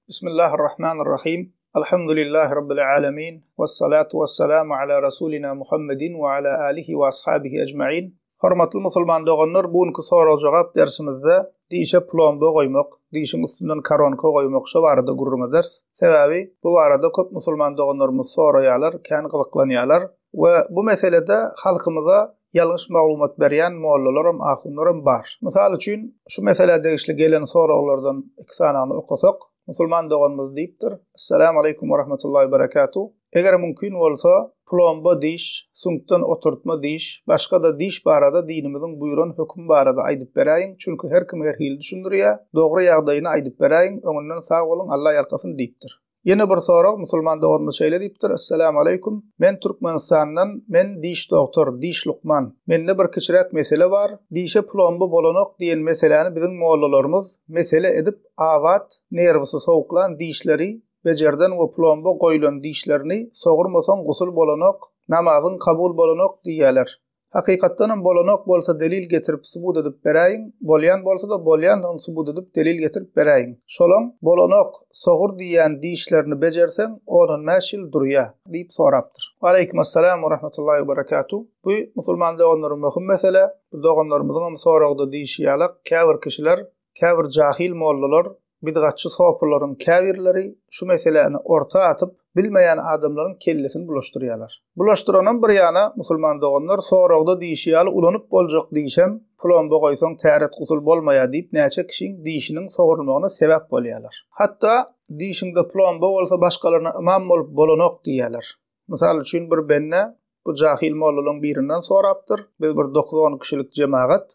Bismillahirrahmanirrahim. Alhamdulillahi Rabbil alemin. Vessalatu vesselamu ala Rasulina Muhammedin we ala alihi we ashabihi ecmain. Hormatly musulman doganlar, bu günki sorag-jogap dersimizde dişe plomba goýmak, dişiň üstünden koronka goýmak şo barada gürrüň ederis. Sebäbi bu barada köp musulman doganlarymyz soraýarlar, kän gyzyklanýarlar we bu meselede halkymyza ýalňyş maglumat berýän mollalaram, ahunlaram bar. Mysal üçin, şu meselä degişli gelen soraglardan iki sanyny okasak, musulman doganymyz diýipdir, Essalamu aleýkum we rahmetullahi we berekatuh. Eger mümkin bolsa, plomba diş, süňkden oturtma diş, başga-da diş barada dinimiziň buýran hökümi barada aýdyp beräýiň, çünki her kim her hili düşündirýär, dogry ýagdaýyny aýdyp beräýiň, öňünden sag boluň, Alla ýalkasyn diýipdir. Ýene bir sorag, musulman doganymyz şeýle diýipdir, Essalamu aleýkum, men Türkmenistandan, men diş dogtor, diş lukman. Mende bir kiçiräk mesele bar, dişe plomba bolanok diýen meseläni biziň mollalarymyz mesele edip abat, nerwisi sowuklan dişleri bejerden we plomba goýlan dişlerini sogurmasaň gusul bolanok, namazyň kabul bolanok diýýäler. Hakykatdanam bolanok bolsa delil getirip subut edip beräýiň, bolýan bolsada bolýandygyny subut edip delil getirip beräýiň. Şolaň bolanok, sogur diýýän dişlerini bejerseň on-on bäş ýyl durýa diýip sorapdyr. Waleýkim essalam we rahmetullahi we berekatuh. Bu musulman doganlara möhüm mesele. Bu doganlarymyzyňam soragda diýşi ýalak käbir kişiler, käbir jahil mollalar Bidgatçy sopularyň käbirleri şu meseläni orta atyp, bilmeýän adamlaryň kellesini bulaşdyrýarlar. Bulaşdyranam bir ýana, musulman doganlar, soragda diýşi ýaly ulanyp boljak dişem, plomba goýsaň täret gusul bolmaýar diýip näçe kişiň dişiniň sogrulmagyna sebäp bolýarlar. Hatda dişiňde plomba bolsa başgalaryna ymam bolup bolanok diýýärler. Mysal üçin bir bende bu jahil mollalaryň birinden sorapdyr, biz bir dokuz-on kişilik jemagat,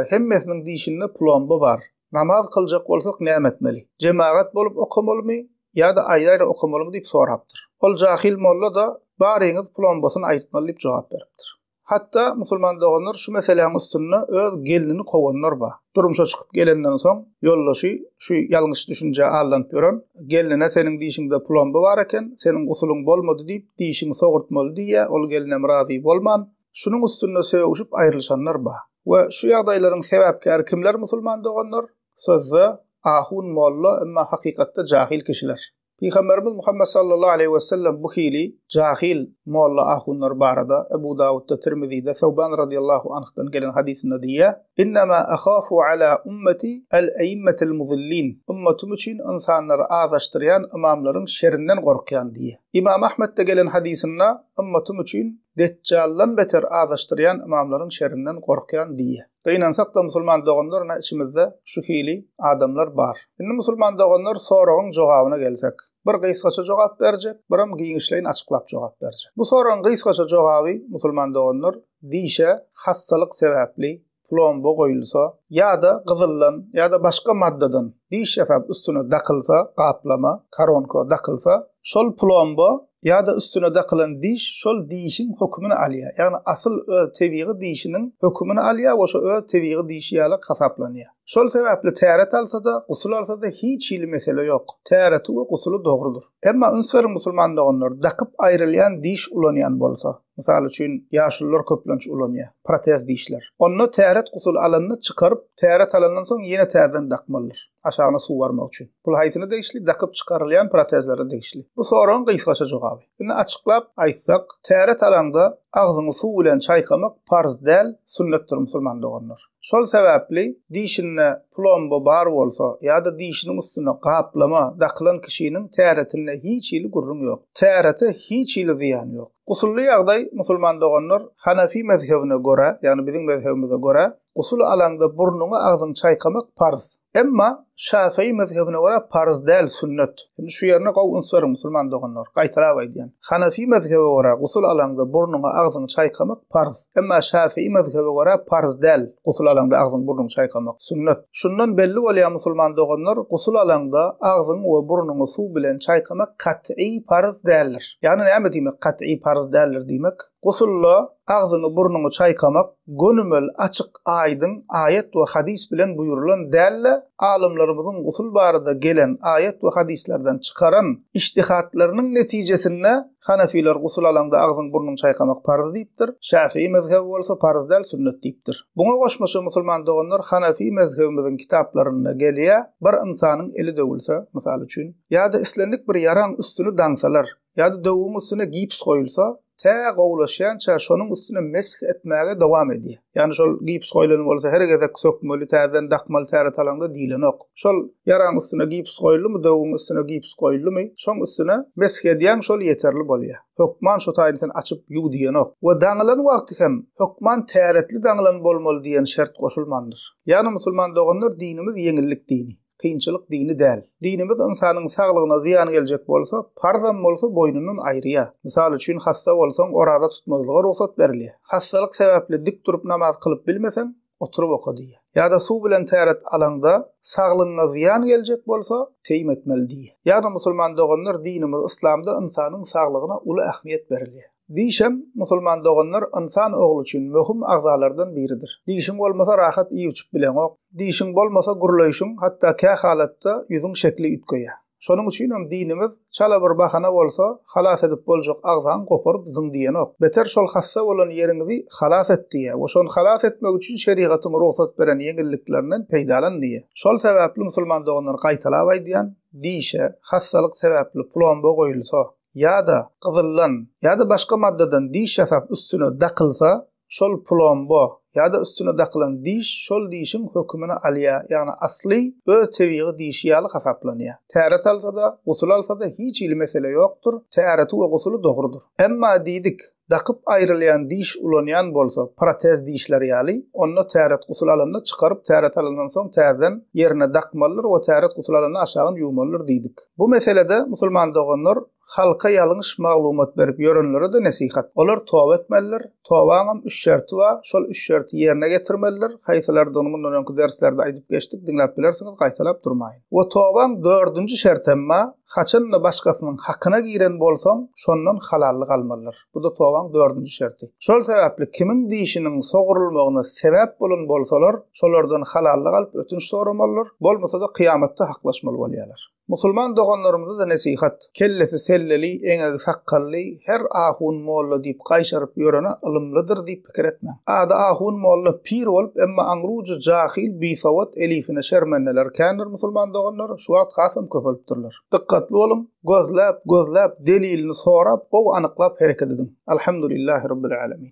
hemmesiniň dişinde plomba bar. Namaz kyljak bolsak näme etmeli? Jemagat bolup okamalymy ýa-da aýry-aýry okamalymy diýip sorapdyr. Ol jahil molla-da baryňyz plombasyny aýyrtmaly diýip jogap beripdir. Hatda musulman doganlar şu meseläň üstünde öz gelnini kowanlar bar. Durmuşa çykyp gelenden soň ýoldaşy şu ýalňyş düşünjä aldanyp ýören gelnine seniň dişiňde plomba bar eken, seniň gusulyň bolmady diýip dişiňi sogurtmaly diýýär, ol gelinem razy bolman, şunuň üstünde sögüşip aýrylyşanlar bar. We şu ýagdaýlaryň sebäpkäri kimler musulman doganlar? Sözde ahun molla emma hakykatda jahil kişiler. Pygamberimiz Muhammet sallallahu aleýhi we sellem bu hili jahil molla ahunlar barada Ebu Dawudda, Tirmizide Sewban radyýallahu anhdan gelen hadysynda diýýär, Innema ahafu ala ummeti el-eimmetel muzillin, Ymmatym üçin ynsanlary azaşdyrýan ymamlaryň şerinden gorkýan diýýär. Ymam Ahmetde gelen hadysynda Ymmatym üçin Deçjaldan beter azaşdyrýan ymamlaryň şerinden gorkýan diýýär. Gynansak-da musulman doganlar ine içimizde şu hili adamlar bar. Indi musulman doganlar soragyň jogabyna gelsek. Bir gysgaça jogap berjek, birem giňişleýin açyklap jogap berjek. Bu soragyň gysgaça jogaby musulman doganlar dişe hassalyk sebäpli plomba goýulsa ýa-da gyzyldan ýa-da başga maddadan diş ýasap üstüne dakylsa, gaplama, koronka, dakylsa, şol plomba ýa-da üstüne dakylan diş şol dişiň hökümini alýar. Ýagny asyl öz tebigy dişiniň hökümini alýar we şo öz tebigy dişi ýaly hasaplanýar. Şol sebäpli täret alsa-da, gusul alsa-da hiç hili mesele ýok. Täreti we gusuly dogrudyr. Emma üns beriň musulman doganlar, dakyp aýrylýan diş ulanýan bolsa, Mysal üçin, ýaşulular köplenç ulanýar. Protez dişler. Onda täret gusul alanda çykaryp, täret alandan soň ýene täzeden dakmalydyr. Aşagyna suw barmak üçin. Bul haýsyna degişli? Dakyp çykarylýan protezlere degişli. Bu soragyň gysgaça jogaby. Indi açyklap aýtsak, täret alaňda agzyňy suw bilen çaýkamak parz däl, sünnetdir musulman doganlar. Şol sebäpli dişinde plomba bar bolsa ýa-da dişiniň üstüne gaplama dakylan kişiniň täretinde hiç hili gürrüň ýok. Tärete hiç hili zyýany ýok. Gusully ýagdaý, musulman doganlar, Hanafi mezhebine görä, ýagny biziň mezhebimize görä, gusul alaňda burnuňy agzyňy çaýkamak parz. Emma Şafii mezhebine görä parz däl, sünnet. Indi şu ýerine gowy üns beriň musulman doganlar, gaýtalap aýdýan. Hanafi mezhebe görä gusul alaňda burnuňy agzyňy çaýkamak parz. Emma Şafii mezhebe görä parz däl, gusul alaňda agzyňy burnuňy çaýkamak, sünnet. Şundan belli bolýar musulman doganlar, gusul alaňda agzyňy we burnuňy suw bilen çaýkamak kat'y parz däldir. Ýagny näme diýmek kat'y parz däldir diýmek? Gusulda agzyňy burnuňy çaýkamak gönümel açyk aýdyň aýat we hadys bilen buýrulan dälde, alymlaryň. ulamalarymyzyň gusul barada gelen aýat we hadyslardan çykaran ijtihatlarynyň netijesinde Hanafiler gusul alaňda agzyň burnuň çaýkamak parz diýipdir, Şafii mezhebi bolsa parz däl sünnet diýipdir. Buňa goşmaça musulman doganlar Hanafi mezhebimiziň kitaplarynda gelýä bir ynsanyň eli döwülse, mysal üçin, ýa-da islendik bir ýaraň üstüni daňsalar, ýa-da döwügiň üstüne gips goýulsa, tä gowulaşýança şonuň üstüne mesh etmäge dowam edýär. Ýagny şol gips goýlan bolsa her gezek sökmeli, täzeden dakmaly täret alaňda diýlenok. Şol ýaraň üstüne gips goýuldymy, döwügiň üstüne gips goýuldymy, şoň üstüne mesh edýäň, şol ýeterli bolýar. Hökman şo taýyny sen açyp ýuw diýenok. We daňylan wagty hem hökman täretli daňylan bolmaly diýen şert goşulmandyr. Ýagny musulman doganlar dinimiz ýeňillik dini. Kynçylyk dini däl. Dinimiz ynsanyň saglygyna zyýan geljek bolsa, parzam bolsa boýnundan aýyrýar. Mysal üçin, hassa bolsaň, oraza tutmazlyga rugsat berilýär. Hassalyk sebäpli dik durup namaz kylyp bilmeseň, oturyp oka diýýär. Ýa-da suw bilen täret alaňda, saglygyňa zyýan geljek bolsa, teýim etmeli diýýär. Ýagny musulman doganlar dinimiz yslamda ynsanyň saglygyna uly ähmiýet berilýär. Dişem, musulman doganlar, ynsan ogly üçin möhüm agzalardan biridir. Dişiň bolmasa rahat iýip-içip bileňok. Dişiň bolmasa gürleýşiň, hatda kä halatda ýüzüň şekli üýtgeýär. Şonuň üçinem dinimiz çala bir bahana bolsa halas edip boljak agzaňy goparyp zyň diýenok. Beter şol hassa bolan ýeriňizi halas et diýýär we şony halas etmek üçin şerigatyň rugsat beren ýeňilliklerinden peýdalan diýýär. Şol sebäpli musulman doganlar gaýtalap aýdýan, dişe hassalyk sebäpli plomba goýulsa, ýa-da gyzyldan ýa-da başga maddadan diş ýasap üstüne dakylsa, şol plomba ýa-da üstüne dakylan diş şol dişiň hökümini alýar, ýagny asly öz tebigy dişi ýaly hasaplanýar. Täret alsa-da, gusul alsa-da hiç hili mesele ýokdur, täreti we gusuly dogrudyr. Emma diýdik, dakyp aýrylýan diş ulanýan bolsa, protez dişler ýaly, onda täret gusul alanda çykaryp, täret alandan soň täzeden ýerine dakmalydyr we täret gusul alanda aşagyny ýuwmalydyr diýdik. Bu meselede musulman doganlar halka ýalňyş maglumat berip ýörenlere-de nesihat. Olar toba etmelidir. Tobaňam üç şerti bar. Şol üç şerti ýerine getirmelidir. Haýsylardygyny mundan öňki derslerde aýdyp geçdik, diňläp bilersiňiz, gaýtalap durmaýyn. We tobaň dördünji şertem bar, haçan-da başgasynyň hakyna giren bolsaň, şondan halallyk almalydyr. Bu-da tobaň dördünji şerti. Şol sebäpli kimiň dişiniň sogrulmagyna sebäp bolan bolsalar, şolardan halallyk alyp ötünç soramalydyr, bolmasa-da kyýamatda haklaşmaly bolýarlar. Musulman doganlarymyza-da nesihat, kellesi selleli, eňegi sakgally, her ahun molla diýip gaýşaryp ýörene ylymlydyr diýip pikir etmäň. Ady ahun molla pir bolup, emma aňrujy jahyl, bisowat, elifine şermendeler kändir musulman doganlar, şu wagt hasam köpelipdirler. Dykgatly boluň, gözläp, gözläp, delilini sorap, gowy anyklap hereket ediň. Alhamdulillahi Rabbil Alemin.